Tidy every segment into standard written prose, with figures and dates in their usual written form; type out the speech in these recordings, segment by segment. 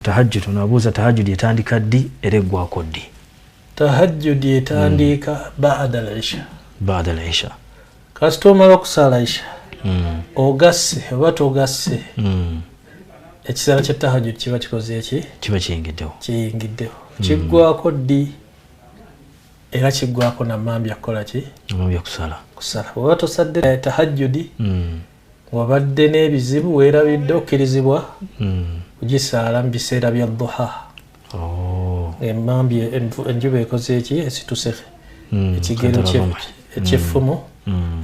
Tahajjud, onabuuza tahajjud etandika ddi era eggwako ddi? Tahajjud etandika ba'da al-isha. Ba'da al-isha. Kasita omala okusaala isha, ogasse oba togasse, ekiseera kya tahajjud kiba kikoze eki? Kiba kiyingiddewo. Kiyingiddewo. Kiggwako ddi? Era kiggwako nammambya kukola ki? Nammambya kusala. Kusala. Bw'oba tosadde tahajjudi, wabadde n'ebizibu weerabidde, okkirizibwa kugisaala mu biseera bya duha. Emmambya enjuba ekoze eki? Esituse ekigero eky'effumu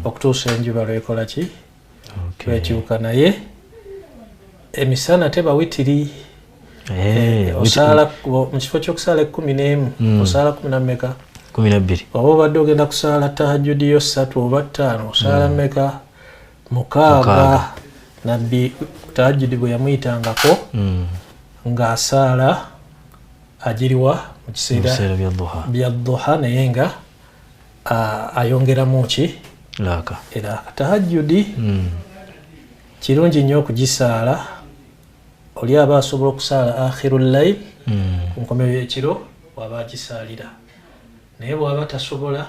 okutuusa enjuba lwekola ki? Lwekyuka. Naye emisana teba witiri. Osaala mu kifo ky'okusaala 11, osaala 12. 12. Oba obadde ogenda kusaala tahajjudi yo 3 oba 5, osaala mmeka? 6. Nabbi tahajjudi bwe yamuyitangako ng'asaala agiriwa mu kiseera bya duha, naye nga ayongeramu ki? Laaka. Era tahajjudi kirungi nnyo okugisaala. Oli aba asobola okusaala akhirul layl, ku nkomerero y'ekiro bw'aba agisaalira, naye bw'aba tasobola,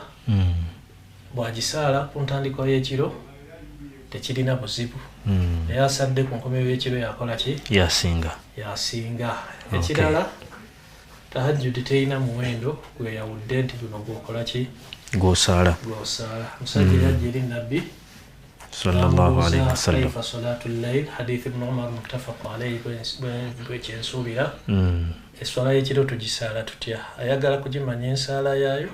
bw'agisaala ku ntandikwa y'ekiro tekirina buzibu, naye asadde ku nkomerero y'ekiro yakola ki? Yasinga. Yasinga. Ekirala, tahajjudi terina muwendo gweyawudde nti guno gwokola ki? Gwosaala. Gwosaala. Omusajja yajja eri Nabbi sallallahu alayhi wasallam, kaifa salatul layl, hadith Ibn Umar muttafaq alayhi, bwekyensuubira. Eswala y'ekiro tugisaala tutya? Ayagala kugimanya ensaala yaayo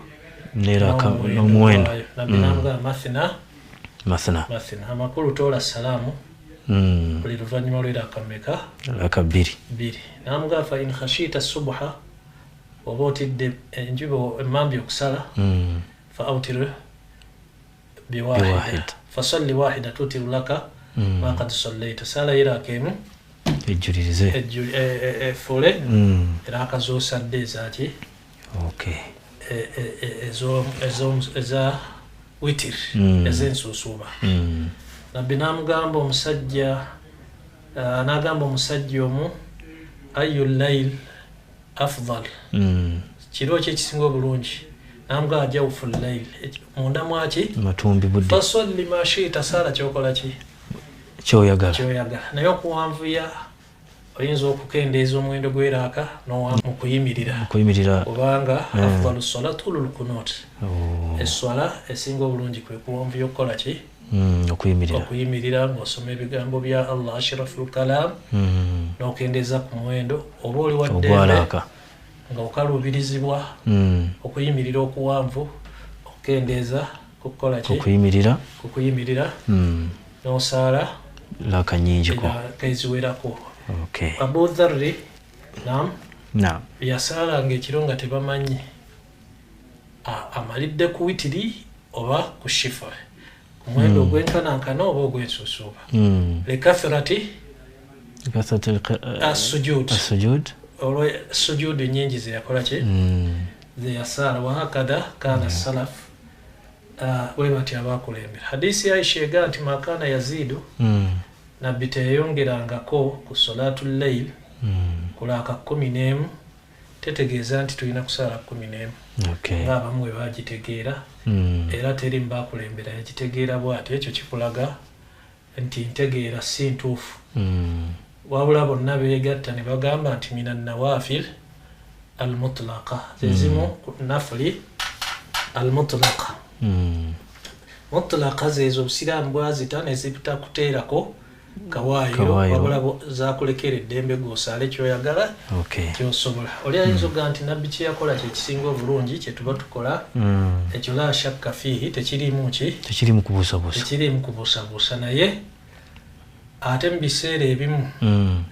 n'omuwendo. Nabbi n'amugamba mathina mathina mathina. Amakulu toola salaamu buli luvannyuma lw'eraka mmeka? Raka bbiri. Bbiri. N'amugamba fa in khashita subha, oba otidde enjuba emmambya okusala, fa awtir biwahida fasalli wahida tutiru laka ma qad sallaita. Saala y'eraka emu ejjulirize, efule eraka z'osadde ezaki? Eza witir, ez'ensuusuuba. Nabbi n'amugamba omusajja, n'agamba omusajja omu, ayu layl afdal, kiro ki ekisinga obulungi? N'amugamba jawfu layl, munda mwaki? Matumbi budde. Fasalli ma shi'ta, saala kyokola ki? Kyoyagala. Kyoyagala. Naye okuwanvuya oyinza okukendeeza omuwendo gw'eraaka mu kuyimirira. Kuyimirira. Kubanga afdalu ssola tulul kunut. Esswala esinga obulungi kwe kuwanvuya okukola ki? Okuyimirira. Okuyimirira ng'osoma ebigambo bya Allah ashraful kalam, n'okendeeza ku muwendo, oba oli wa ddembe nga okaluubirizibwa okuyimirira okuwanvu, okukendeeza kukola ki? Okuyimirira. Kukuyimirira. N'osaala raka nnyingiko eziwerako. Abu Dharri nam yasaalanga ekiro nga tebamanyi amalidde ku witiri oba ku shifa, ku muwendo ogwenkanankana oba ogw'ensuusuuba. Likathrati assujud, olwa sujudu nnyingi ze yakola ki? Ze yasaala. Wahakadha kana salaf, bwe batyo abakulembera. Hadisi ya Aisha ega nti makana yaziidu, Nabbi teyayongerangako ku salatul layl kulaaka 11. Tetegeeza nti tulina kusaala 11 ng'abamu bwe bagitegeera, era teri mubakulembera yagitegeera bw'atyo. Ekyo kikulaga nti ntegeera si ntuufu. Wabula bonna beegatta ne bagamba nti mina nawafil almutlaqa, zezimu ku nafuli almutlaqa. Mutlaqa zezo obusiraamu bwazita ne zitakuteerako kawaayiro, wabula zakulekera eddembe gw'osaale kyoyagala kyosobola. Oli ayinza okugamba nti Nabbi kye yakola kye kisinga obulungi kye tuba tukola, ekyo la shakka fiihi, tekiriimu ki? Tekiriimu kubuusabuusa. Tekiriimu kubuusabuusa. Naye ate mu biseera ebimu,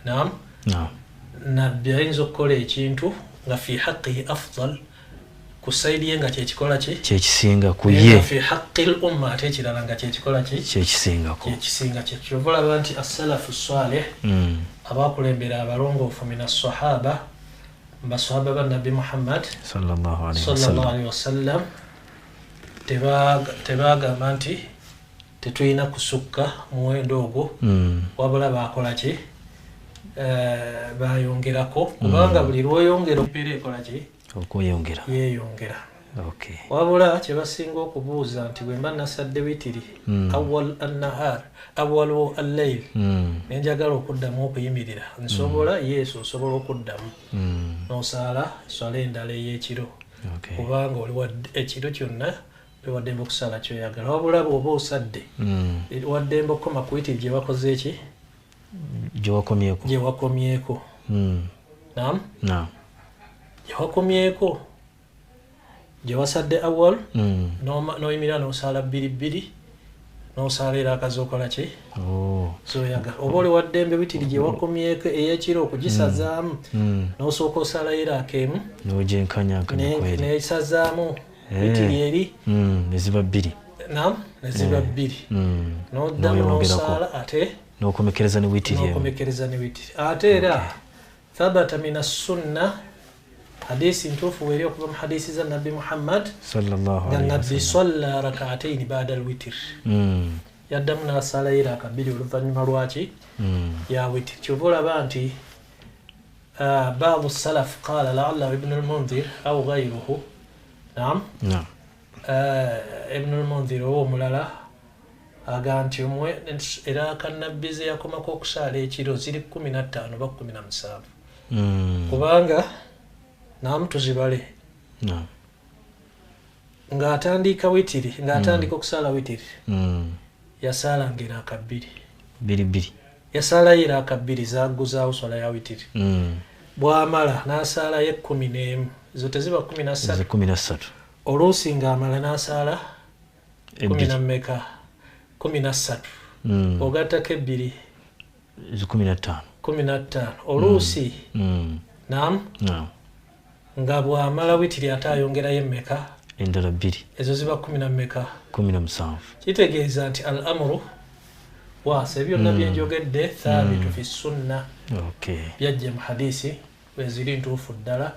naam, Nabbi ayinza okukola ekintu nga fi haqqihi afdal, ku sayidi ye nga kyekikola ki? Kyekisinga ku ye. Fi haqqil umma, ate ekirala nga kyekikola ki? Kyekisingako. Kyekisinga. Kyova olaba nti assalafu salih, abakulembera abalongoofu mina sahaba, basahaba ba Nabbi Muhammad sallallahu alayhi wasallam, tebagamba nti tetulina kusukka muwendo ogwo, wabula bakola ki? Bayongerako kubanga buli lwoyongera empeera ekola ki? Okweyongera. Yeeyongera. Okay. Wabula kye basinga okubuuza nti bwe mba nasadde witiri awal annahar awalu al-layl ne njagala okuddamu okuyimirira, nsobola? Yesu, osobola okuddamu n'osaala swala endala ey'ekiro. Okay. Kubanga oli ekiro kyonna waddembe okusaala kyoyagala. Wabula bw'oba osadde waddembe okukoma ku witiri gye wakoze eki? Gye wakomyeko. Gye wakomyeko. Naam? Naam. Gye wakomyeko. Gye wasadde awal n'oyimirira n'osaala bbiri bbiri n'osaala era akazookola ki? Oh. Zoyagala. Oba oli waddembe witiri gye wakomyeko ey'ekiro okugisazaamu n'osooka osaalayo era ak'emu n'ogyenkanyankanya kweri. N'esazaamu witiri eri ne ziba bbiri. Naam, ne ziba bbiri. N'oddamu n'osaala ate n'okomekereza ne witiri emu. N'okomekereza ne witiri. Ate era thabata mina sunna, hadisi ntuufu weri okuva mu hadisi za Nabbi Muhammad sallallahu alayhi nga wasallam. Nabbi salla rak'atayn ba'da al-witr. Yaddamu n'asaala era akabiri oluvannyuma lwaki? Ya witr. Kyova olaba nti ba'du salaf qala la'alla Ibn al-Mundhir aw ghayruhu. Naam. Naam. Ibn al-Mundhir oba omulala aga nti era kannabbi ze yakomako okusaala ekiro ziri 15 oba 17. Kubanga naam tuzibale. Naam. Ng'atandika witiri, ng'atandika okusaala witiri. Yasaala ng'eraka bbiri. Bbiri bbiri. Yasaalayo eraka bbiri zagguzaawo swala ya witiri. Bw'amala n'asaalayo 11. Ezo teziba 13. Ezo 13. Oluusi ng'amala n'asaala kumi na mmeka? 13. Ogattako ebbiri. Ezo 15. 15. Oluusi. Naam? Naam. Nga bw'amala witiri ate ayongerayo emmeka? Endala bbiri. Ezo ziba 10 na mmeka? 17. Kitegeeza nti al-amru waasa byonna bye njogedde thabitu fi sunna. Okay. Byajja mu hadisi weziri ntuufu ddala.